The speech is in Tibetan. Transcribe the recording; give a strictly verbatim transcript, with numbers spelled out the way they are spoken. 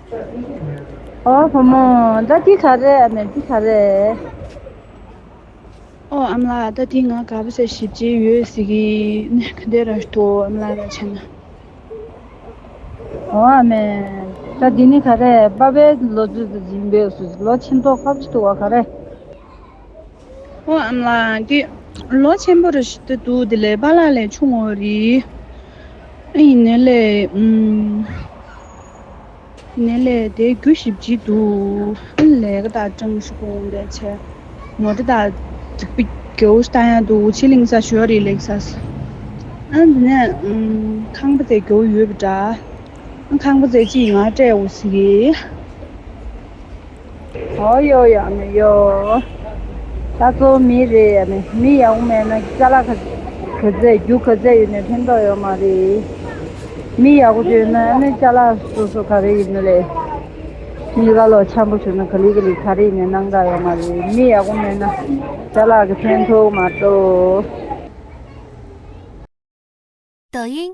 ཨོ་བུ་མོ། ད་འདི་ག་རེ། ཨ་མ་འདི་ག་རེ། ཨོ་ཨ་མ་ལགས། ད་འདི་ང་ག་པ་སེ་ཞིབ་ཅིག་ཡོད་ཟེར་གི་ནས་ག་འདྲ་ར་འདུག་ཨ་མ་ལགས་ར་བྱས་ན། ཨོ་ཨ་མ། ད་འདི་ནི་ག་རེ། པ་ཕའི་ལོ་ཚོད་དུ་འཛིན་པའི་སུ་ལོ་ཆེན་ཏོག་ཁབ་ཅིག་འདུག་བ་ག་རེ། ཨོ་ཨ་མ་ལགས། འདི་ལོ་ཆེན་པོ་ར་ཞིག་ཏུ་འདུག་དེ་ལས་པཱ་ལགས་ལས་ཆུང་བ་རེད། ཨ་ཡིན་ནའི་ལས་ཨུམ། ཡིན་ནའི་ལས་དེ་རྒྱུ་ཞིབ་ཅིག་འདུག་ཨ་ལས་ཀ་དང་ཀྲང་ཞུ་གོང་དེ་ཆེ། མོ་ཊ་དང་རིག་པའི་རྒྱུ་བཏང་ཡ་འདུག་ཕྱི་གླིང་ས་ཞོ་རེད་ལེགས་ས། ཨ་འདི་ནས་ཨུམ། ཁང་པ་དེ་རྒྱུ་ཡོད་པ་འདྲ། ཨ་ཁང་པ་དེ་ཅིག་ང་སྤྲད་འོ་ཟེར་གི། ཨོ་ཡོ་ཡ་མེ་ཡོ། ད་གཙོ་བོ་མི་རེད་ཡ་མེ། མི་ཡག་པོ་མེད་ན་ཅ་ལག་ག་ག་ཚད་རྒྱུ་ག་ཚད་ཡོད་ནས་ཕན་ཐོགས་ཡོད་མ་རེད། མི་ཡག་པོ་ཡོད་ན་ཨ་ནི་ཅ་ལག་སོ་སོ་ག་རེ་ཡིན་ནོ་ལས། མི་ཀ་ལོ་འཆམ་པོ་བྱུང་ན་ག་ལི་ག་ལི་ག་རེ་ཡིན་ནས་སྣང་དག་ཡོད་མ་རེད། མི་ཡག་པོ་མེད་ན་ཅ་ལག་གི་ཕན་ཐོགས་མ་གཏོགས། 抖音